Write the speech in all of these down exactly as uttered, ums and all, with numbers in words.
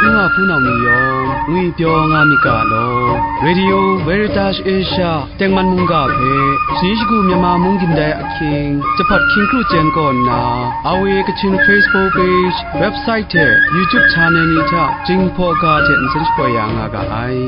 N wa hpunau ni yawng ngwi pyaw nga myit ga law, Radio Veritas Asia tengman mungga hpe, shani shagu Myanmar mung gindai ahkying, jahpat hkying kru chyen kaw nna, R V A Kachin Facebook page, website hte YouTube channel ni hta Jinghpaw ga hte nsen shapoi ya nga ga ai.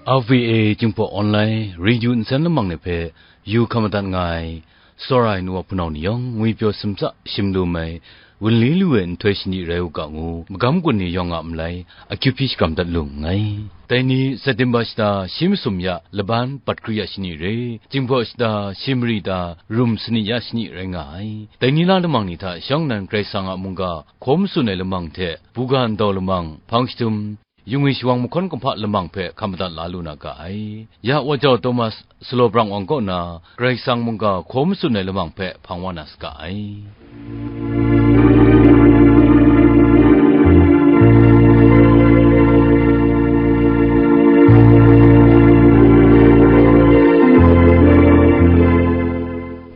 R V A Jinghpaw Online Radio nsen lamang ni hpe yu hkam madat nga ai, tsawra ai nu wa hpunau ni yawng, ngwi pyaw simtsa shim lu ai, wunli lu ai nhtoi shani rai u ga ngu, magam gun ni yawng a malai, akyu hpyi shakram dat lu nngai. Dai ni September shata shi masum ya laban bat kri ya shani re, Jinghpaw shata shi mari ta rum sani ya shani rai nga ai. Dai ni la lamang ni hta shawng nnan Karai Kasang a mungga hkaw matsun ai lamang hte, buga ndau lamang, hpang shadum, yung ai shawang mahkawn kumhpa lamang hpe hkam madat la lu na ga ai. Ya wa jau Thomas Salo Brang Wang kaw na Karai Kasang mungga hkaw matsun ai lamang hpe hpang wa na saga ai.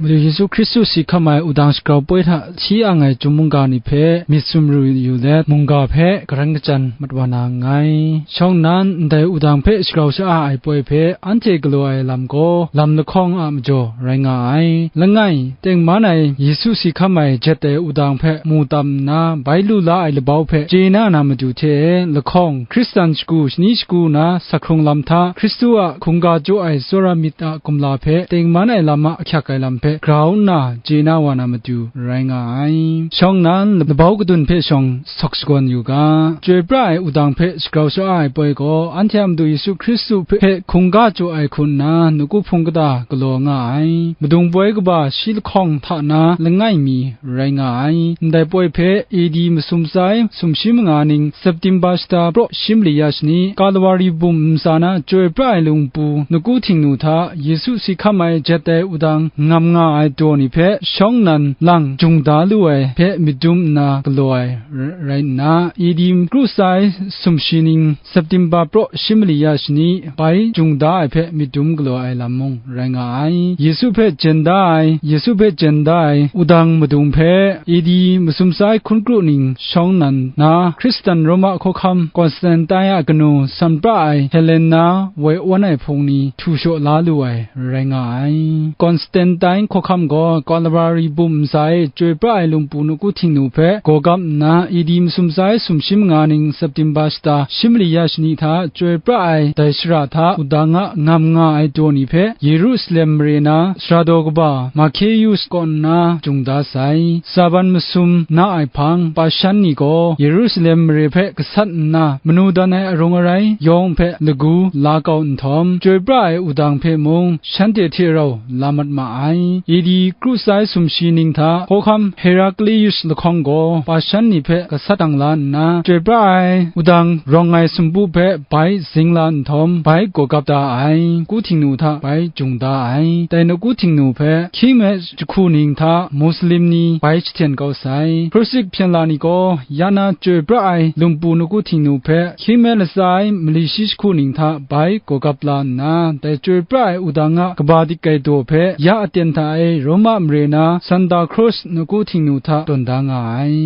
Madu Yesu Hkristu si hkam ai wudang shagrau poi hta hti ang ai chyum mungga ni hpe myit sumru yu let, mungga hpe garan kachyan mat wa na nngai. Shawng nnan, ndai wudang hpe shagrau sha-a ai poi hpe anhte galaw ai lam gaw, lam lahkawng a majaw rai nga ai. Langai, tengman ai Yesu si hkam ai jet ai wudang hpe mu tam nna, bai lu la ai labau hpe chye na na matu hte lahkawng, Hkristan shagu shani shagu na sak hkrung lam hta, Hkristu a hkungga jaw ai tsawra myit a kumla hpe tengman ai lam a ahkyak ai lam hpe grau nna chye na wa na matu rai nga ai. Shawng nnan, labau kadun hpe shawng sawk shakawn yu ga. Chyoi pra ai wudang hpe shagrau sha-a ai poi gaw, anhte a Madu Yesu Hkristu hpe hkungga jaw ai hku nna, nawku hpung kata galaw nga ai. Madung poi kaba shi lahkawng hta na langai mi rai nga ai. Ndai poi hpe A D masum sai sumshi manga ning September shata praw shi mali ya shani, Kalwari bum ntsa na chyoi pra ai lungpu nawku htingnu hta Yesu si hkam ai jet ai wudang ngam nga ai daw ni hpe shawng nnan lang jung da lu ai hpe myit dum nna galaw ai r-, rai nna, A D kru sai sumshi ning September praw shi mali ya shani bai jung da ai hpe myit dum galaw ai lam mung rai nga ai. Yesu hpe jen da ai, Yesu hpe jen da ai wudang madung hpe A D masum sai hkun kru ning shawng nnan na, Hkristan Roma hkawhkam Konstantai a kanu san pra ai Helena woi awn ai hpung ni htu shaw la lu ai rai nga ai. Konstantai hkawhkam gaw Kalabari bum ntsa e chyoi pra ai lungpu nawku htingnu hpe gawgap nna, A D masum sai sumshi manga ning September shata shi mali ya shani hta chyoi pra ai dai shara hta wudang a ngam nga ai daw ni hpe Yerusalem mare na sara daw kaba Makeyus kaw nna jung da sai. Saban masum na ai hpang, pa shan ni gaw Yerusalem mare hpe gasat nna, manu dan ai arung arai yawng hpe lagu la kau nhtawm, chyoi pra ai wudang hpe mung shanhte hte rau la mat ma ai. A D kru sai sumshi ning hta hkawhkam Heraklius lahkawng gaw pa shan ni hpe gasat ang la nna, chyoi pra ai wudang rawng ai sumpu hpe bai zing la nhtawm, bai gawgap da ai, nawku htingnu hta bai jung da ai. Dai nawku htingnu hpe hkying me jahku ning hta Muslim ni bai jahten kau sai. Prusik hpyen la ni gaw, ya na chyoi pra ai lungpu nawku htingnu hpe hkying me latsa ai mali shi jahku ning hta bai gawgap la nna, dai chyoi pra ai wudang a kaba dik ai daw hpe ya aten hta e Roma mare na Santa Cruz nawku htingnu hta tawn da nga ai.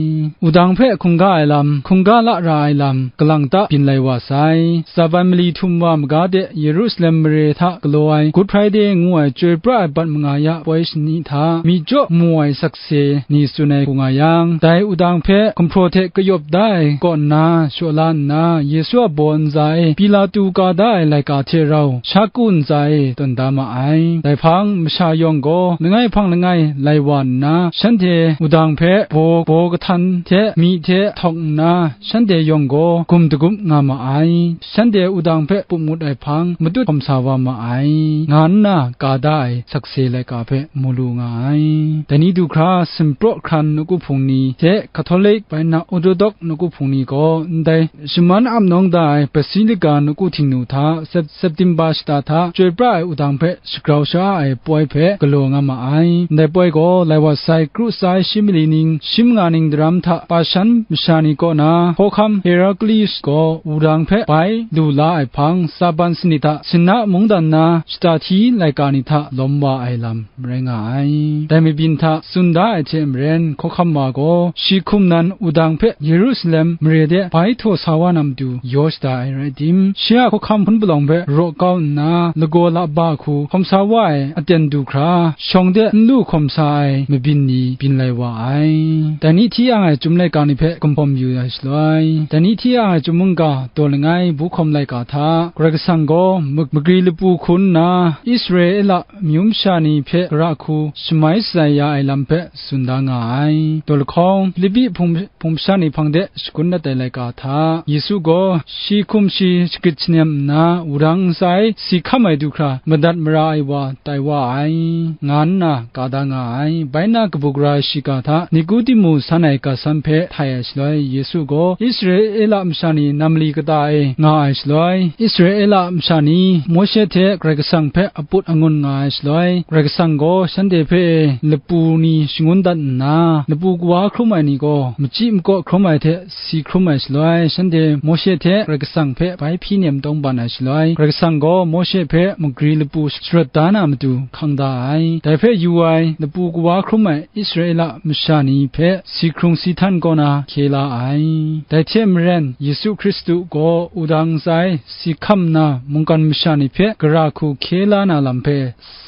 Wudang hpe hkungga ai lam, hkungga la ra ai lam, kalang ta byin lai wa sai. Saban mali htum wa maga de Yerusalem mare hta galaw ai Good Friday ngu ai chyoi pra ai bat manga ya poi shani hta, myi jaw mu ai sakse ni tsun ai hku nga yang, dai wudang hpe gumhpraw hte kayawp da ai kaw nna shaw la nna, Yesu a baw ntsa e Pilatu ka da ai laika hte rau sha ku ntsa e tawn da ma ai. Dai hpang masha yawng gaw langai hpang langai lai wa nna, shanhte wudang hpe baw, baw kahtan hte myi hte htawk nna, shanhte yawng gaw gum dagup nga ma ai. Shanhte wudang hpe pup ngut ai hpang matut hkawm sa wa ma ai, nga nna ka da ai sakse laika hpe mu lu nga ai. Dai ni du hkra, Simpraw hkran nawku hpung ni hte Catholic bai na Orthodox nawku hpung ni gaw ndai shaman ap nawng da ai Basilica nawku htingnu hta Sep-, September shata hta chyoi pra ai wudang hpe shagrau sha ai poi hpe galaw nga ma ai. ai. Ndai poi gaw, lai wa sai kru tsa ai shi mali ning, shi manga ning daram hta Pashan masha ni kaw na hkawhkam Heraclius gaw wudang hpe bai lu la ai hpang, Saban sanit hta Sina mungdan na shata hti laika ni hta lawm wa ai lam rai nga ai. Dai mabyin hta tsun da ai hte maren, hkawhkam wa gaw shi hkum nan wudang hpe Yerusalem mare de bai htaw sa wa na matu yaw shada ai rai tim, shi a hkawhkam hpun palawng hpe raw kau nna, lagaw la ba hku hkawm sa wa ai aten du hkra, shawng de n lu hkawm sa ai mabyin ni byin lai wa ai. Dai ni hti ang ai Chyum laika ni hpe gumhpawm yu ai shaloi, dai ni hti ang ai Chyum mungga daw langai bu hkawm laika hta Karai Kasang gaw mak-, magri lapu hku nna Israela amyu masha ni hpe gara hku shamai shatsai ya ai lam hpe tsun da nga ai. Daw lahkawng, Hpilipi hpung, hpung masha ni hpang de shagun dat ai laika hta, Yesu gaw shi hkum shi shagrit shanem nna, wudang ntsa e si hkam ai du hkra, madat mara ai wa tai wa ai, nga nna ka da nga ai. Bai nna, kabu gara shiga hta Nikodimu san ai ga san hpe htai ai shaloi, Yesu gaw Israela masha ni nam mali kata e nga ai shaloi, Israela masha ni Mawshe hte Karai Kasang hpe aput angun nga ai shaloi, Karai Kasang gaw shanhte hpe lapu ni shangun dat nna, lapu kawa hkrum ai ni gaw machyi makaw hkrum ai hte si hkrum ai shaloi, shanhte Mawshe hte Karai Kasang hpe bai hpyi nem tawngban ai shaloi, Karai Kasang gaw Mawshe hpe magri lapu sharawt da na matu hkang da ai. Dai hpe yu ai lapu kawa hkrum ai Israela masha ni hpe si hkrung si htan kaw na hkye la ai. Dai hte maren, Yesu Hkristu gaw wudang ntsa e si hkam nna, mungkan masha ni hpe gara hku hkye la na lam hpe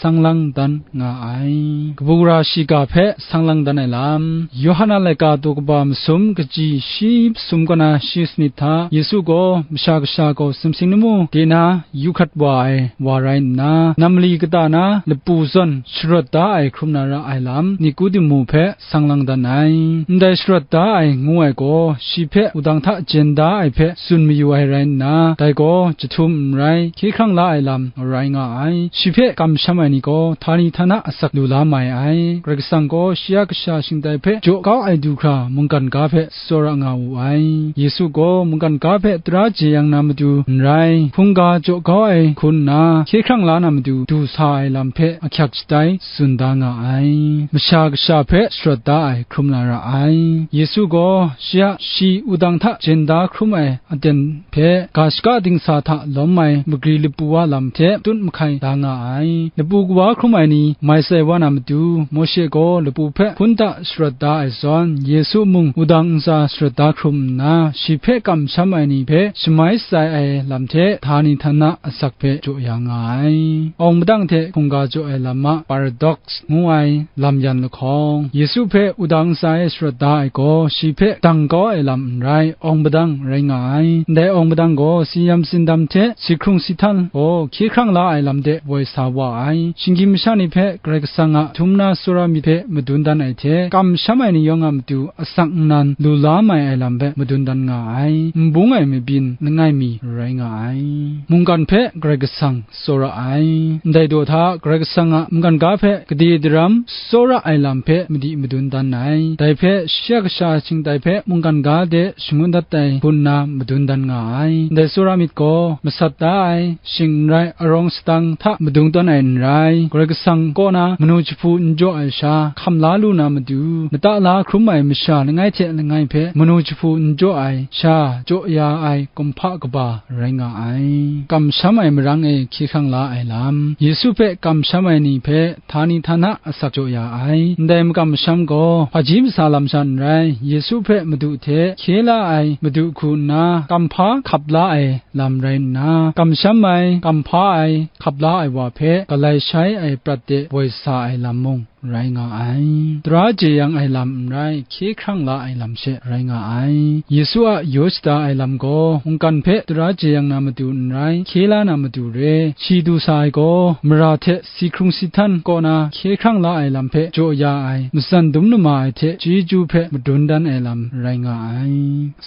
sang lang dan nga ai. Kabu gara shiga hpe sang lang dan ai lam. Yawhan a laika daw kaba masum, kaji shi masum kaw na shi sanit hta, Yesu gaw Masha Kasha gaw sumsing lamu de na yu hkrat wa ai wa rai nna, nam mali kata na lapu zawn sharawt da ai hkrum na ra ai lam, Nikodimu hpe sang lang dan ai. Ndai sharawt da ai ngu ai gaw, shi hpe wudang hta jen da ai hpe tsun mayu ai rai nna, dai gaw jahtum n rai, hkye hkrang la ai lam rai nga ai. Shi hpe kamsham ai ni gaw, htani htana asak lu la mai ai. Karai Kasang gaw shi a kasha shingtai hpe jaw kau ai du hkra mungkan ga hpe tsawra nga wu ai. Yesu gaw mungkan ga hpe tara jeyang na matu n rai, hkungga jaw kau ai hku nna, hkye hkrang la na matu du sa ai lam hpe ahkyak shatai tsun da nga ai. Masha Kasha hpe sharawt da ai hkrum na ra ai. Yesu gaw shi a, shi wudang hta jen da hkrum ai aten hpe ga shaka dingsa hta lawm ai magri lapu a lam hte tut mahkai da nga ai. Lapu kawa hkrum ai ni mai sai wa na matu, Mawshe gaw lapu hpe hkun hta sharawt da ai zawn, Yesu mung wudang ntsa sharawt da hkrum nna, shi hpe kamsham ai ni hpe shamai shatsai ai lam hte htani htana asak hpe jaw ya nga ai. Awng madang hte hkungga jaw ai lam a paradox ngu ai lam yan lahkawng, Yesu hpe wudang ntsa e sharawt da ai gaw, shi hpe dang kau ai lam n rai, awng madang rai nga ai. Ndai awng madang gaw, si yam sindam hte si hkrung si htan gaw, hkye hkrang la ai lam de woi sa wa ai. Shinggyim masha ni hpe Karai Kasang a htum na tsawra myit hpe madun dan ai hte, kamsham ai ni yawng a matu asak nnan lu la mai ai lam hpe madun dan nga ai. N bung ai mabyin langai mi rai nga ai. Mungkan hpe Karai Kasang tsawra ai. Ndai daw hta Karai Kasang a mungkan ga hpe gade daram tsawra ai lam hpe madi madun dan ai. Dai hpe shi a kasha shingtai hpe mungkan ga de shangun dat ai hku nna madun dan nga ai. Ndai tsawra myit gaw, masat da ai, shing n rai, arawng sadang hta madung tawn ai n rai, Karai Kasang kaw na manu jahpu n jaw ai sha hkam la lu na matu, mata la hkrum ai masha langai hte langai hpe manu jahpu n jaw ai sha jaw ya ai kumhpa kaba rai nga ai. Kamsham ai marang e hkye hkrang la ai lam. Yesu hpe kamsham ai ni hpe htani htana asak jaw ya ai. Ndai makam masham gaw, hpaji masa lam sha n rai, Yesu hpe Madu hte hkye la ai Madu hku nna, kamhpa hkap la ai lam rai nna, kamsham ai, kamhpa ai, hkap la ai wa hpe galai shai ai prat de woi sa ai lam mung rai nga ai. Tara jeyang ai lam n rai, hkye hkrang la ai lam she rai nga ai. Yesu a yaw shada ai lam gaw, mungkan hpe tara jeyang na matu n rai, hkye la na matu re. Shi du sa ai gaw, mara hte si hkrung si htan kaw na hkye hkrang la ai lam hpe jaw ya ai, matsan dum nama ai hte chyeju hpe madun dan ai lam rai nga ai.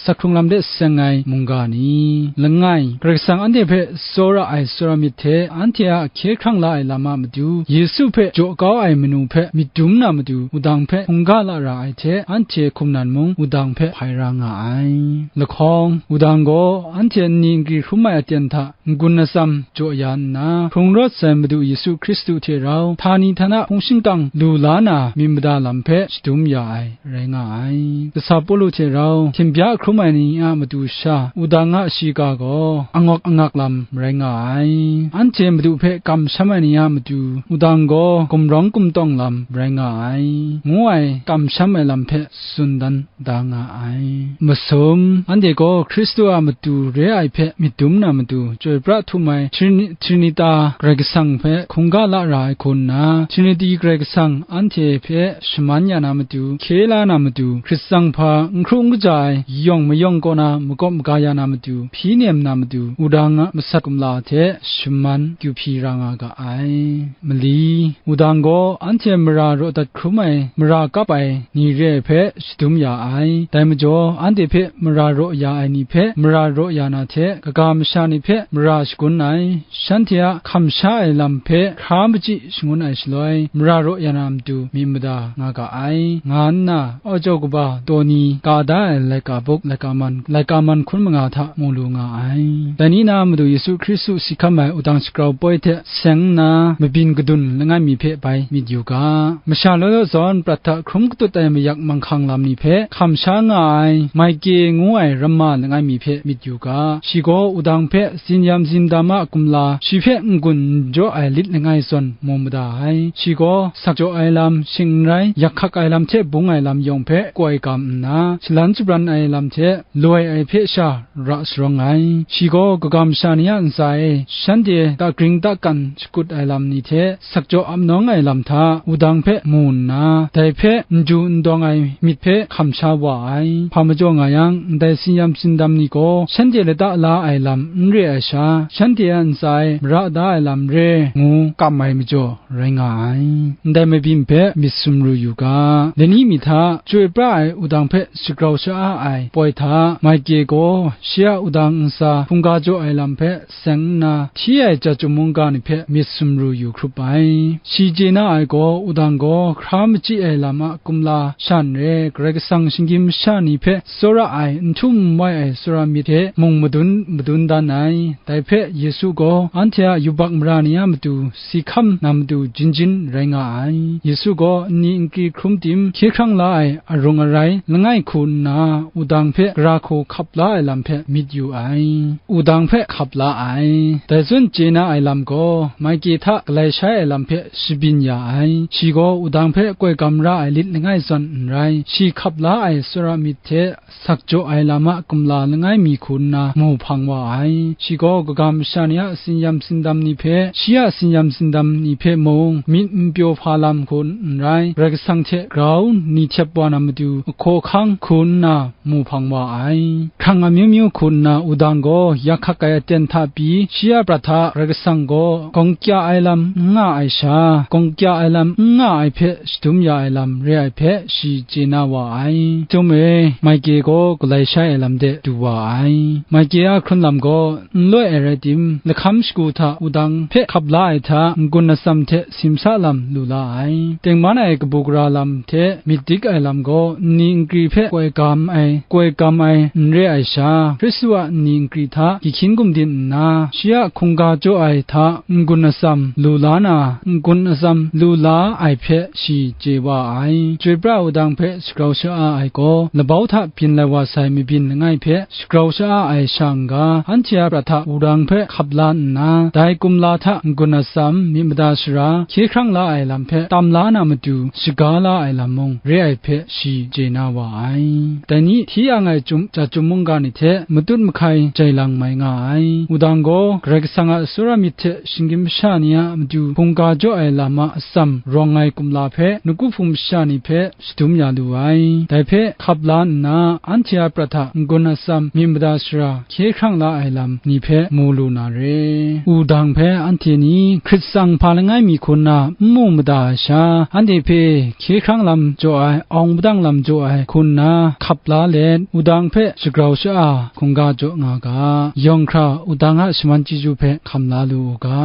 Sak hkrung lam de seng ai mungga ni. Langai, Karai Kasang anhte hpe tsawra ai tsawra myit hte anhte a hkye hkrang la ai lam a matu, Yesu hpe jaw kau ai manu hpe myit dum na matu, wudang hpe hkungga la ra ai hte, anhte hkum nan mung wudang hpe hpai ra nga ai. Lahkawng, wudang gaw anhte nni nkri hkrum ai aten hta n-gun atsam jaw ya nna, hkrung rawt sai Madu Yesu Hkristu hte rau htani htana hpung shingkang lu la na myit mada lam hpe shadum ya ai rai nga ai. Kasa Pawlu hte rau htingbya hkrum ai ni a matu sha, wudang a shiga gaw angawk angak lam rai nga ai. Anhte Madu hpe kamsham ai ni a matu, wudang gaw gumrawng gumtawng lam rai nga ai, ngu ai kamsham ai lam hpe tsun dan da nga ai. Masum, anhte gaw Hkristu a matu re ai hpe myit dum na matu, chyoi pra htum ai Trini-, Trinita Karai Kasang hpe hkungga la ra ai hku nna, Trinity Karai Kasang anhte hpe shaman ya na matu, hkye la na matu, hkrit tsang hpa n hkru n kaja ai yawng mayawng kaw na makawp maga ya na matu, hpyi nem na matu, wudang a masat kumla hte shaman kyu hpyi ra nga ga ai. Mali, wudang gaw anhte mara raw dat hkrum ai, mara kap ai ni re ai hpe shadum ya ai. Dai majaw, anhte hpe mara raw ya ai ni hpe mara raw ya na hte, kaga masha ni hpe mara shagun ai, shanhte a hkam sha ai lam hpe hkra machyi shangun ai shaloi, mara raw ya na matu myit mada nga ga ai, nga nna, Aw jau kaba taw ni ka da ai laika buk, laika man, laika man hkun manga hta mu lu nga ai. Dai ni na Madu Yesu Hkristu si hkam ai wudang shagrau poi hte seng nna, mabyin kadun langai mi hpe bai myit yu ga. Masha law law zawn prat hta hkrum katut ai mayak manghkang lam ni hpe hkam sha nga ai, Maike ngu ai ramma langai mi hpe myit yu ga. Shi gaw wudang hpe tsin yam tsin dam a kumla, shi hpe n-gun n jaw ai lit langai zawn mu mada ai. Shi gaw sakjaw ai lam, shing n rai, yak hkak ai lam hte bung ai lam yawng hpe koi gam nna, shalan shabran ai lam hte loi ai hpe sha ra sharawng ai. Shi gaw kaga masha ni a ntsa e shanhte dakring dakan shakut ai lam ni hte sakjaw apnawng ai lam hta wudang hpe mu nna, dai hpe n du n dawng ai myit hpe hkam sha wa ai. Hpa majaw nga yang, ndai tsin yam tsin dam ni gaw shanhte lata la ai lam n re ai sha, shanhte a ntsa e mara da ai lam re ngu kam ai majaw, rai nga ai. Ndai mabyin hpe myit sumru yu ga. Lani mi hta, chyoi pra ai wudang hpe shagrau sha-a ai poi hta, Maike gaw shi a wudang ntsa hkungga jaw ai lam hpe seng nna, hti ai ja chyum mungga ni hpe myit sumru yu hkrup ai. Shi chye na ai gaw, wudang gaw hkra machyi ai lam a kumla sha n re, Karai Kasang shinggyim masha ni hpe tsawra ai, n htum n wai ai tsawra myit hte mung madun madun dan ai. Dai hpe Yesu gaw anhte a yubak mara ni a matu si hkam na matu jin jin rai nga ai. Yesu gaw nni nkri hkrum tim hkye hkrang la ai arung arai langai hku nna, wudang hpe gara hku hkap la ai lam hpe myit yu ai. Wudang hpe hkap la ai. Dai zawn chye na ai lam gaw, Maike hta galai shai ai lam hpe shabyin ya ai. Shi gaw wudang hpe koi gam ra ai lit langai zawn n rai, shi hkap la ai tsawra myit hte sakjaw ai lam a kumla langai mi hku nna mu hpang wa ai. Shi gaw kaga masha ni a tsin yam tsin dam ni hpe, shi a tsin yam tsin dam ni hpe mung myit n pyaw hpa lam hku n rai, Karai Kasang hte grau ni htep wa na matu ahkaw ahkang hku nna mu hpang wa ai. Hkrang amyu myu hku nna wudang gaw yak hkak ai aten hta pyi, shi a prat hta Karai Kasang gaw gawng kya ai lam n nga ai sha, gawng kya ai lam n nga ai hpe shadum ya ai lam re ai hpe shi chye na wa ai. Chyum e, Maike gaw galai shai ai lam de du wa ai. Maike a hkrun lam gaw n loi ai rai tim, lahkam shagu hta wudang hpe hkap la ai hta, n-gun atsam hte simsa lam lu la ai. Tengman ai kabu gara lam hte myit dik ai lam gaw, nni nkri hpe koi gam ai, koi gam ai n re ai sha, Hkristu a nni nkri hta gyi hkyin gumdin nna, shi a hkungga jaw ai hta n-gun atsam lu la na, n-gun atsam lu la ai hpe shi chye wa ai. Chyoi pra wudang hpe shagrau sha-a ai gaw, labau hta byin lai wa sai mabyin langai hpe shagrau sha-a ai sha n-ga, anhte a prat hta wudang hpe hkap la nna, dai kumla hta n-gun atsam, myit mada sara, hkye hkrang la ai lam hpe tam la na matu, shaga la ai lam mung re ai hpe shi chye na wa ai. Dai ni hti ang ai chyum, ja chyum mungga ni hte matut mahkai jai lang mai nga ai. Wudang gaw Karai Kasang a tsawra myit hte shinggyim masha ni a matu hkungga jaw ai lam a atsam rawng ai kumla hpe, nawku hpung masha ni hpe shadum ya lu ai. Dai hpe hkap la nna, anhte a prat hta n-gun atsam, myit mada sara, hkye hkrang la ai lam ni hpe mu lu na re. Wudang hpe anhte ni hkrit tsang hpa langai mi hku nna n mu mada ai sha, anhte hpe hkye hkrang lam jaw ai, awng padang lam jaw ai hku nna hkap la let, wudang hpe shagrau sha-a hkungga jaw nga ga, yawng hkra wudang a shaman chyeju hpe hkam la lu u ga.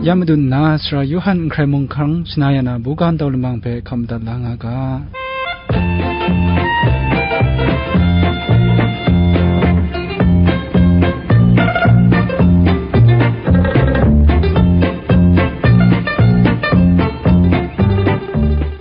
Ya madun nna, Sara Yawhan n hkrai mung hkrang shana ya na buga ntau lamang hpe hkam madat la nga ga.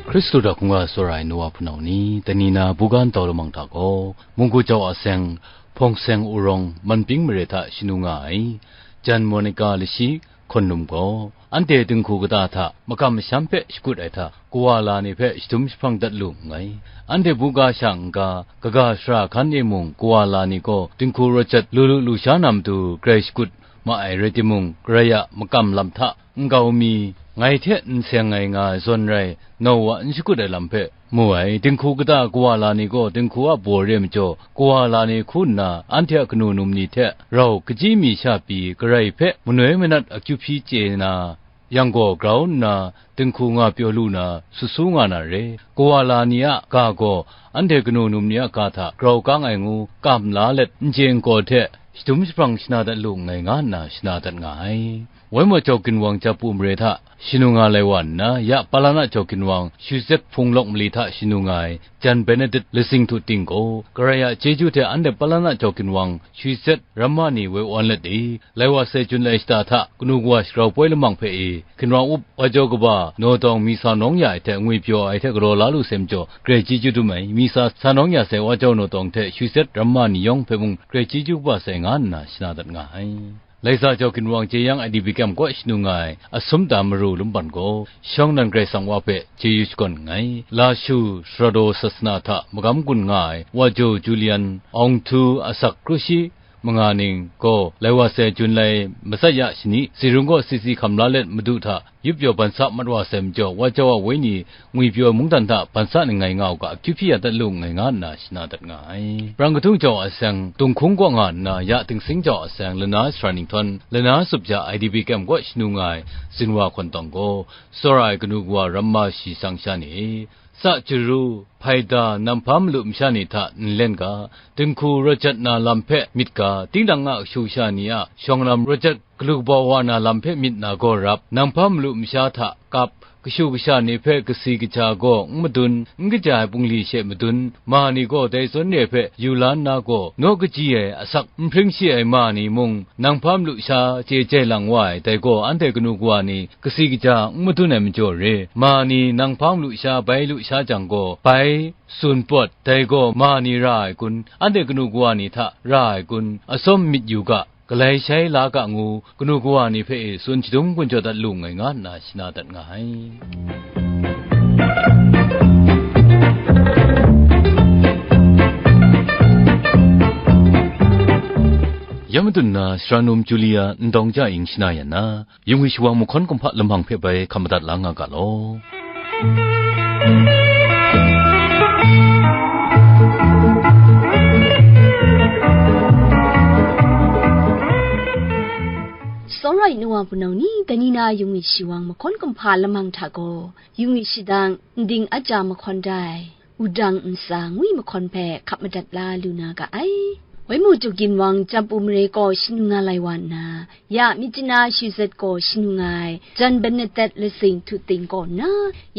Hkristu hta hkungga tsawra ai nu wa hpunau ni, tani na buga ntau lamang hta gaw, munggu jau a seng, hpawng seng urawng, manping mare hta shanu nga ai, Jan Monica lashi, hkawn num gaw, anhte dinghku kata hta makam masham hpe shakut ai hta, kawa la ni hpe shadum jahprang dat lu nngai. Anhte buga sha n-ga, kaga shara hkan e mung kawa la ni gaw dinghku rawt jat lu lu lu sha na matu grai shakut ma ai rai timung, Karai a makam lam hta nkau mi, ngai hte n seng ai nga ai zawn rai, Nowa n shakut ai lam hpe mu ai. Dinghku kata kawa la ni gaw dinghku a baw re ai majaw, kawa la ni hku nna anhte a kanu num ni hte rau kaji mi sha pyi, Karai hpe manoi manat akyu hpyi chye na yang gaw, grau nna dinghku nga pyaw lu na, sut su nga na re. Kawa la ni a ga gaw, anhte kanu num ni a ga hta grau kang ai ngu kam la let, n chye n kaw hte shadum jahprang shana dat lu nngai, nga nna shana dat nga ai. Waimaw jau ginwang Japu mare hta shanu nga lai wa nna, ya Palana jau ginwang Shuzet hpung lawk mali hta shanu nga ai Jan Benedet lasing htu ting gaw, Karai a chyeju hte anhte Palana jau ginwang Shuzet ramma ni woi wan let i, lai wa sai Jun lai shata hta kanu kawa shagrau poi lamang hpe i, hkinwang up wa jau kaba naw tawng mi sa nawng ya ai hte ngwi pyaw ai hte galaw la lu sai majaw, grai chyeju dum ai. Mi sa sa nawng ya sai wa jau naw tawng hte Shuzet ramma ni yawng hpe mung grai chyeju kaba sai, nga nna shana dat nga ai. Laisa jau ginwang Jeyang I D P kyam kaw shanu nga ai Asumta Maru Lumban gaw, shawng nnan Karai Kasang Wa hpe chyeju shakawn nngai. Lashu Sarato sasana hta magam gun nga ai Wa Joe Julian, Awng Htu, asak kru shi manga ning gaw, lai wa sai Jun lai matsat ya shani, Zirung gaw C C hkam la let madu hta, yup pyaw ban sa mat wa sai majaw, Wa jau a wenyi ngwi pyaw mungdan hta ban sa ninggai nga u ga, akyu hpyi ya dat lu nngai, nga nna shana dat nga ai. Brang kadung jau a seng, Tunghkung kaw nga nna ya Tingsing jau a seng, lana sara ninghtawng, lana sup ja I D P kyam kaw shanu nga ai, Zinwa hkawn tawng gaw, tsawra ai kanu kawa ramma shi sang sha ni, Sa Jaru, Hpaida, Nanghpa Malu masha ni hta n len ga, dinghku rawt jat na lam hpe myit ga, tinang a kashu kasha ni a shawng lam rawt jat galu kaba wa na lam hpe myit na gaw rap, Nanghpa Malu masha hta kap, kashu kasha ni hpe kasi kaja gaw n madun, n kaja ai bungli she madun, ma ni gaw dai zawn re hpe yu la nna gaw, naw kaji ai asak n hpring shi ai ma ni mung, Nanghpa Malu sha chye jai lang wa ai, dai gaw anhte kanu kawa ni kasi kaja n madun ai majaw re, ma ni Nanghpa Malu sha bai lu sha jang gaw, bai tsun pawt, dai gaw ma ni ra ai kun, anhte kanu kawa ni hta ra ai kun, atsawm myit yu ga, galai shai la ga ngu, kanu kawa ni hpe e tsun shadum gun jaw dat lu nngai, nga nna shana dat nga ai. Ya madun na, Sara Num Julia ndawng ja ing shana yan na, Yungwi shawang mahkawn kumhpa lamang hpe bai hkam madat la nga ga law. Sawrai nu wa hpunau ni, dai ni na Yungwi shawang mahkawn kumhpa lamang hta gaw, Yungwi shadang nding aja mahkawn dai, wudang ntsa ngwi mahkawn hpe hkap madat la lu na ga ai. Wai mu Tuk Ginwang Japu mare kaw shanu nga lai wa nna, ya Myitkyina Shuzet kaw shanu nga ai, Jan Benedet lasing htu ting kaw nna,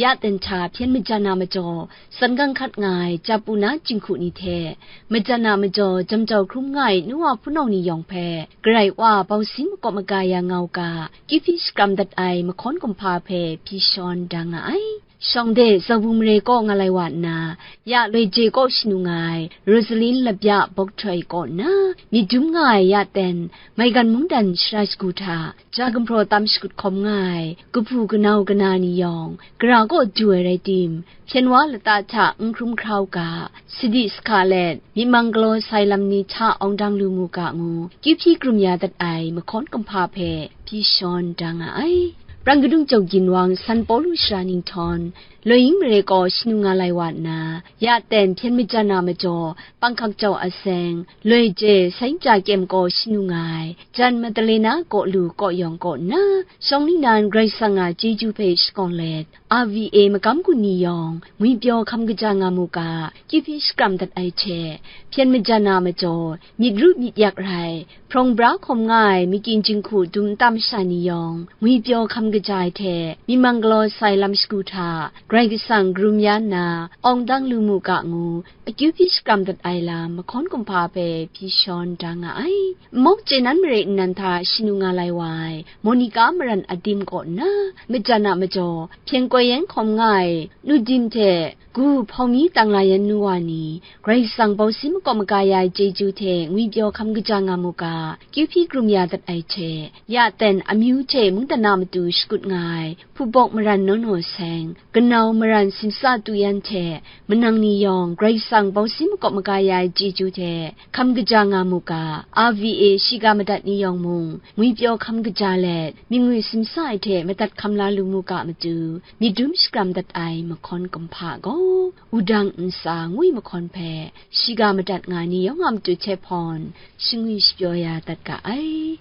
ya ten hta hpyen majan na majaw, san gang hkat nga ai Japu na jinghku ni hte, majan na majaw, jam jau hkrum nga ai nu wa hpunau ni yawng hpe, Karai Wa bau sin makawp maga ya nga u ga, kyu hpyi shakram dat ai mahkawn kumhpa hpe hpyi shawn da nga ai. Shawng de Zabu mare kaw nga lai wa nna, ya Loi Je kaw shanu nga ai Rosaline Labya Bawk Htoi kaw nna, myit dum nga ai ya ten, maigan mungdan shara shagu hta, ja gumhpraw tam shakut hkawm nga ai, kahpu kanau kana ni yawng, gara kaw du ai rai tim, hpyen wa lata hta n hkrum hkra u ga, sadi sahka let, myit mang galaw sai lam ni hta awng dang lu mu ga ngu, kyu hpyi krum ya dat ai mahkawn kumhpa hpe hpyi shawn da nga ai. Prang kadung jau ginwang San Pawlu shara ninghtawng, Loi yin mare kaw shanu nga lai wa nna, ya ten hpyen majan a majaw, panghkak jau a seng, loi je sain ja kyem kaw shanu nga ai, jan Madalena kaw lu kaw yawng kaw nna, shawng ningnan Karai Kasang a chyeju hpe shakawn let, R V A magam gun ni yawng, ngwipyaw hkam kaja nga mu ga, kyu hpyi shakram dat ai hte, hpyen majan a majaw, myit ru myit yak rai, hprawng bra hkawm nga ai makyin jinghku dum nta masha ni yawng, ngwipyaw hkam kaja ai hte, myi mang galaw sai lam shagu hta, Karai Kasang karum ya nna, awng dang lu mu ga ngu, akyu hpyi shakram dat ai lam, mahkawn kumhpa hpe hpyi shawn da nga ai. Nmawk chye nan mare nnan hta shanu nga lai wa ai, Monica maran adim kaw nna, majan a majaw, hpyen koi yan hkawm nga ai, nu dim hte, gu hpawng mi tang la yan nu wa ni, Karai Kasang bau si makawp maga ya ai chyeju hte ngwipyaw hkam kaja nga mu ga, kyu hpyi krum ya dat ai hte, ya ten amyu hte mungdan a matu shakut nga ai, hpubawk maran naw naw seng, kanau maran simsa tu yan hte, manang ni yawng Karai Kasang bau si makawp maga ya ai chyeju hte hkam kaja nga mu ga, R V A shiga madat ni yawng mung, ngwipyaw hkam kaja let, mying ngwi simsa ai hte madat hkam la lu mu ga matu, myit dum shakram dat ai mahkawn kumhpa gaw, wudang ntsa ngwi mahkawn hpe shiga madat nga ni yawng a matu hte hpawn, shingwi shapyaw ya dat ga ai.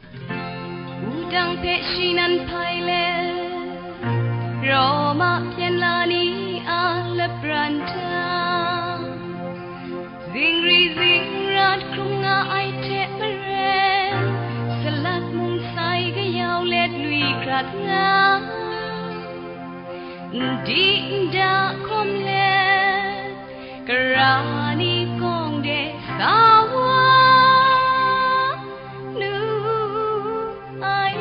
Wudang hpe shi nan hpai let, Roma hpyen la ni a lapran hta, zingri zingrat hkrum nga ai hte maren, salat mung sai kayau let lui hkrat nga, n di n da hkawm let, gara ni kawng de sa wa nu ai.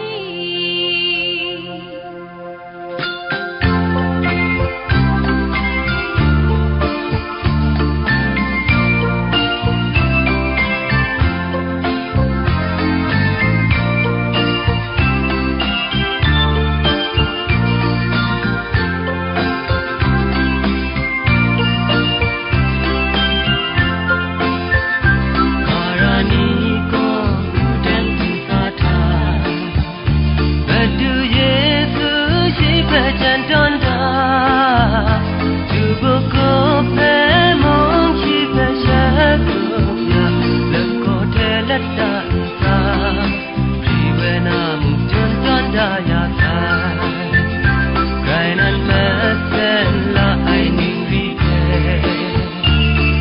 Madu Yesu shi hpe jan tawn da, tubuku hpe mung shi hpe sha tsun ya, lagaw hte lata ntsa, gri we na mung jan tawn da ya sai, grai nan masen la ai ningri hte.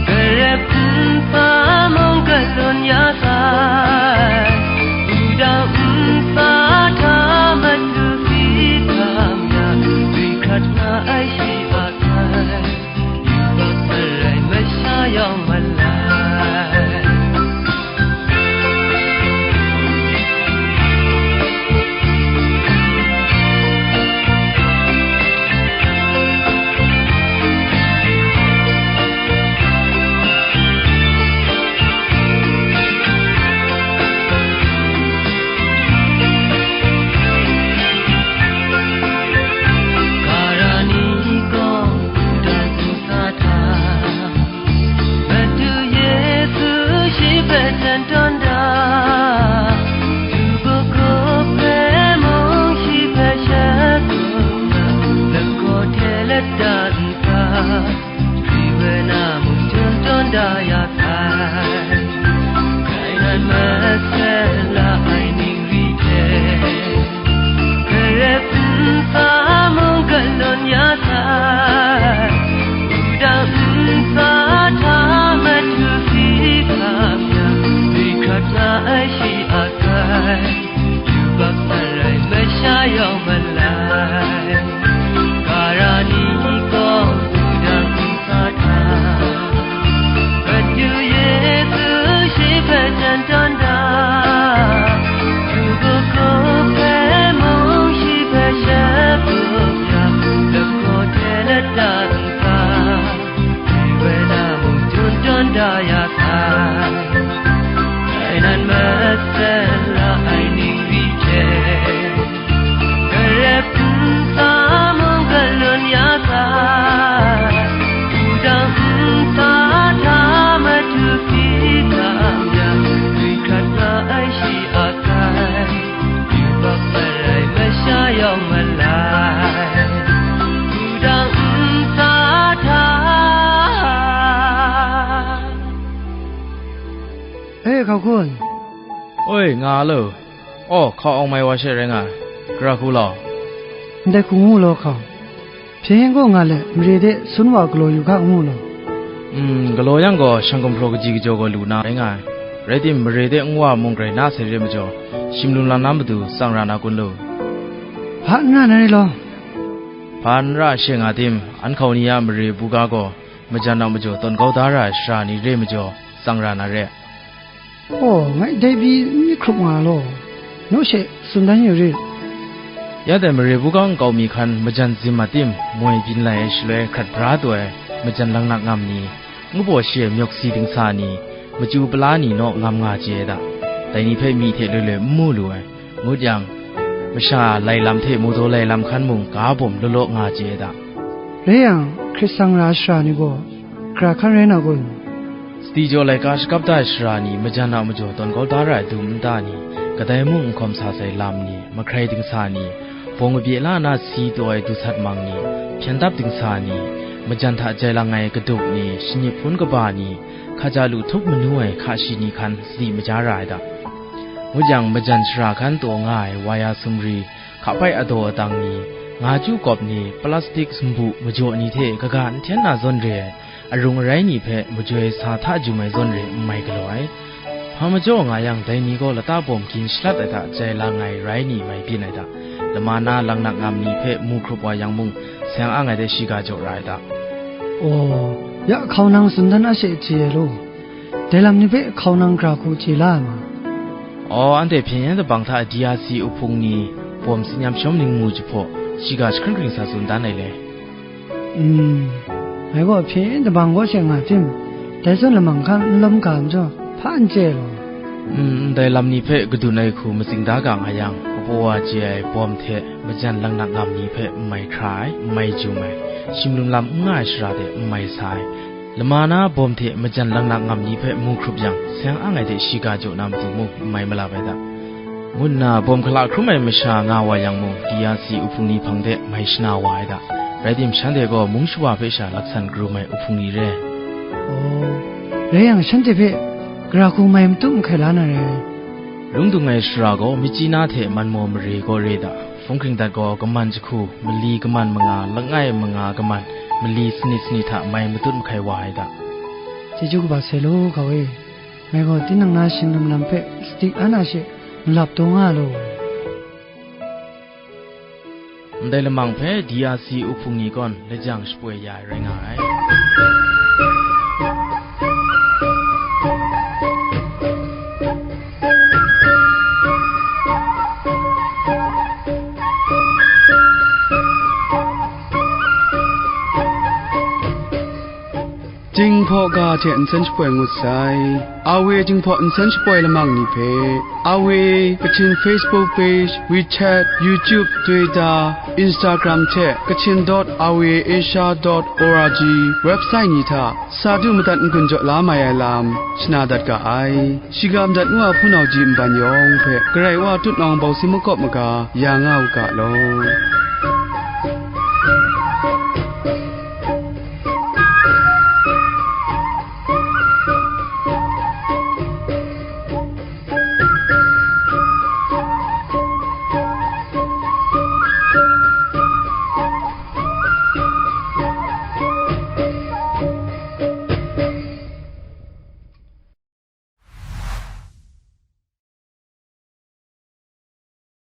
Garep nsa mung galun ya sai, wudang nsa hta matu si tam ya, gri hkrat nga ai shi a sai, yubak marai masha yawng malai. Gara ni gaw, wudang nsa hta, Madu Yesu shi hpe jan tawn da, tubuku hpe mung shi hpe sha tsun da, lagaw hte lata ntsa, gri we na mung jan tawn da ya sai, grai nan masen la ai ningri hte. Garep nsa mung galun ya sai, wudang nsa hta matu si tam ya, gri hkrat nga ai shi a sai, yubak marai masha yawng malai. Gara ni gaw wudang nsa hta, Madu Yesu shi hpe jan tawn da, tubuku hpe mung shi hpe sha tsun ya, lagaw hte lata ntsa, gri we na mung jan tawn da ya sai, grai nan masen la ai ningri hte. Garep nsa mung galun ya sai, wudang nsa hta matu si tam ya, gri hkrat nga ai shi a sai, yubak marai masha yawng malai. Wudang E hkau kun. Oi, nga lo. Aw, hkau awng mai wa she rai nga ai. Gara hku law. Ndai hku ngu law hkau. Hpyen gaw nga let, mare de sun wa galaw yu ga ngu law. Mm, galaw yang gaw, shang gumhpraw kaji kajaw gaw lu na rai nga ai. Rai tim, mare de nwa mung grai na sai re majaw, shim lum lam na matu tsang ra na kun lu. Hpa n ra na re law. Hpa n ra she nga tim, an hkau ni a mare buga gaw, majan a majaw tawn kau da ra ai sara ni re majaw, tsang ra na re. Aw, ngai dai pyi n myit hkrup nga law, naw she tsun dan yu rit. Ya dai mare buga nkau mi hkan majan zim a tim, moi byin lai ai shaloi hkrat bra taw ai majan laknak ngam ni, ngu baw shi ai myawk si dingsa ni, machyu pala ni naw ngam nga chye ai da. Dai ni hpe myi hte loi loi n mu lu ai. Ngut yang, masha lai lam hte mawdaw lai lam hkan mung ga bawm law law nga chye ai da. Rai yang, hkrit sang ra ai sara ni gaw, gara hkan rai na kun? Sadi jaw laika shakap da ai sara ni, majan a majaw tawn kau da ra ai dum nta ni, kadai mung n hkawm sa sai lam ni, mahkrai dingsa ni, bawng kabye la na si taw ai du sat mang ni, hpyen dap dingsa ni, majan hta jai lang ai kaduk ni, shanip hpun kaba ni, hkaja lu htup manu ai hka shi ni hkan sadi maja ra ai da. Ngut yang, majan shara hkan taw nga ai waya sumri, hkapai adaw adang ni, nga chyu kawp ni, plastik sumbu majaw ni hte kaga n hten na zawn re ai, arung arai ni hpe majoi sa hta jum ai zawn re n mai galaw ai. Hpa majaw nga yang, dai ni gaw lata bawm gin shalat ai hta jai lang ai rai ni mai byin ai da. Lama na laknak ngam ni hpe mu hkrup wa yang mung, seng ang ai de shiga jaw ra ai da. Aw, ya hkau nang tsun dan a she chye ai law. Dai lam ni hpe hkau nang gara hku chye la ai ma? Aw, anhte hpyen yen dabang hta D R C uhpung ni bawm tsin yam shawm ning mu jahpaw, shiga jahkring hkring sa tsun dan ai le. Mm, ngai gaw hpyen yen dabang kaw she nga tim, dai zawn lamang hkan n lawm ga majaw, hpa n chye law. Mm, ndai lam ni hpe kadun ai hku matsing da ga nga yang, kabaw wa chye ai bawm hte majan laknak ngam ni hpe n mai hkra ai, n mai jum ai, shim lum lam n nga ai shara de n mai sa ai, lama na bawm hte majan laknak ngam ni hpe mu hkrup yang, seng ang ai de shiga jaw na matu mung n mai malap ai da, ngu nna bawm hkala hkrum ai masha nga wa yang mung, D R C uhpung ni hpang de mai shana wa ai da. Rai tim, shanhte gaw mung shawa hpe sha laksan karum ai uhpung ni re. Aw, rai yang, shanhte hpe gara hku mai matut mahkai la na re. Lung dung ai shara gaw, Myitkyina hte Manmaw mare gaw re da. Hpung hkring dat gaw, kaman jahku, mali kaman manga, langai manga kaman, mali sanit sanit hta mai matut mahkai wa ai da. Chyeju kaba sai law, hkau e. Ngai gaw tinang na shing lam lam hpe sadi an a she malap taw nga law. Ndai lamang hpe D R C uhpung ni gaw lajang shapoi ya ai rai nga ai. Jinghpaw ga hte nsen shapoi ngut sai. A W Jinghpaw nsen shapoi lamang ni hpe, A W Kachin Facebook page, WeChat, YouTube, Twitter, Instagram hte Kachin dot R V A Asia dot O R G website ni hta sa du madat n-gun jaw la mai ai lam shana dat ga ai. Shiga madat ngu a hpunau ji nban yawng hpe Karai Wa tutnawng bawsi makawp maga ya nga u ga law.